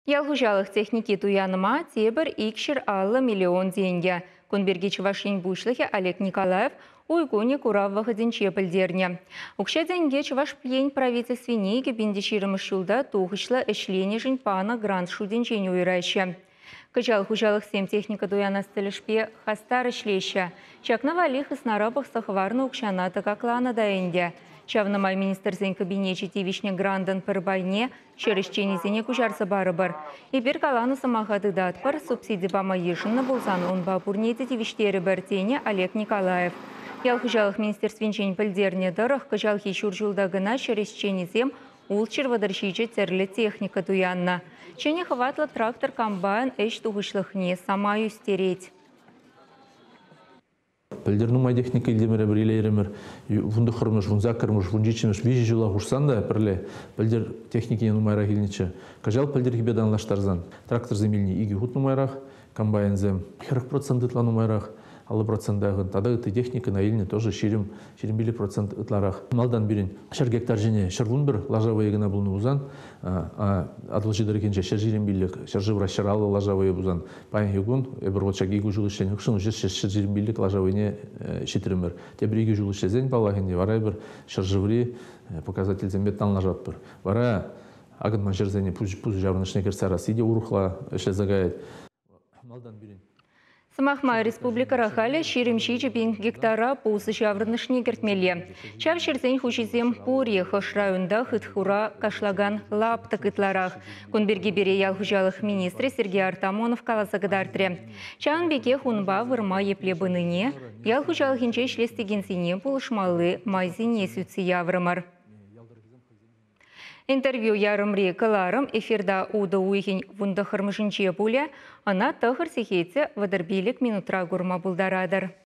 Ял хуҫалӑх техники туянма тепӗр 250 миллион тенкӗ. Кун пирки Чӑваш Ен Пуҫлӑхӗ Олег Николаев уй кунӗ курав вӑхӑтӗнче пӗлтернӗ. Укҫа-тенке Чӑваш Ен правительствине 2020 ҫулта тухӑҫлӑ ӗҫленӗшӗн панӑ грант шутӗнчен уйӑраҫҫӗ. Кӑҫал хуҫалӑхсем техника туянас тӗлӗшпе хастар ӗҫлеҫҫӗ. Ҫакна валли хыснара пӑхса хӑварнӑ укҫана тӑкакланӑ та ӗнтӗ. Ҫавна май Министрсен Кабинечӗ тивӗҫнӗ грантӑн пӗр пайне ҫӗр ӗҫченӗсене куҫарса парӑпӑр. Эпир каланӑ сӑмаха тытатпӑр, субсиди пама йышӑннӑ пулсан унпа пурне те тивӗҫтерӗпӗр, тенӗ Олег Николаев. Ял хуҫалӑх министерствинчен пӗлтернӗ тӑрӑх, кӑҫалхи ҫур ҫулта кӑна ҫӗр ӗҫченӗсем 637 тӗрлӗ техника туяннӑ. Ҫӗнӗ хӑватлӑ трактор-комбайн ӗҫ тухӑҫлӑхне самай ӳстерет. Пӗлтӗр нумай техника илтӗмӗр эпир, илейрӗмӗр. 19-мӗш, 18-мӗш, 17-мӗш виҫӗ ҫула хушсан та пӗрле пӗлтӗр техникине нумайрах илнӗччӗ. Кӑҫал пӗлтӗрхипе танлаштарсан тракторсем илни икӗ хут нумайрах, комбайнсем 40% ытла нумайрах, 50% тата ытти техникӑна илнӗ тоже 20, 25% ытларах. Малтан пирӗн 100 гектар ҫине 111 лаша вӑйӗ кӑна пулнӑ пулсан, Атӑлҫи тӑрӑхӗнче 125, ҫӗршывра 150 лаша вӑйӗ пулсан, паянхи кун эпир вот ҫак икӗ ҫул ӗҫленӗ хыҫҫӑн уже 125 лаша вӑйне ҫитрӗмӗр. Тепӗр икӗ ҫул ӗҫлесен, паллах ӗнтӗ, вара эпир ҫӗршыври показательсемпе танлашатпӑр. Вара акӑнман ҫӗрсене пусӑ ҫаврӑнӑшне кӗртсе ярасси те урӑхла ӗҫлесе каять. Малтан пирӗн Сӑмах май, республикӑра халӗ 27 пин гектара пусӑ ҫаврӑнӑшне кӗртмелле. Ҫав ҫӗрсен хуҫисем пур-и, хӑш районта хыт-хура кашлакан лаптӑк ытларах. Кун пирки пире ял хуҫалӑх министрӗ Сергей Артамонов каласа кӑтартрӗ. Ҫавӑн пекех унпа вырма епле пынине, ял хуҫалӑхӗнче ӗҫлес текенсене пулӑшмалли майсене сӳтсе яврӑмӑр. Интервью ярӑмри кӑларӑм эфирта утӑ уйӑхӗн 19-мӗшӗнче пулӗ. Ӑна 9 сехет 35 минутра курма пултаратӑр.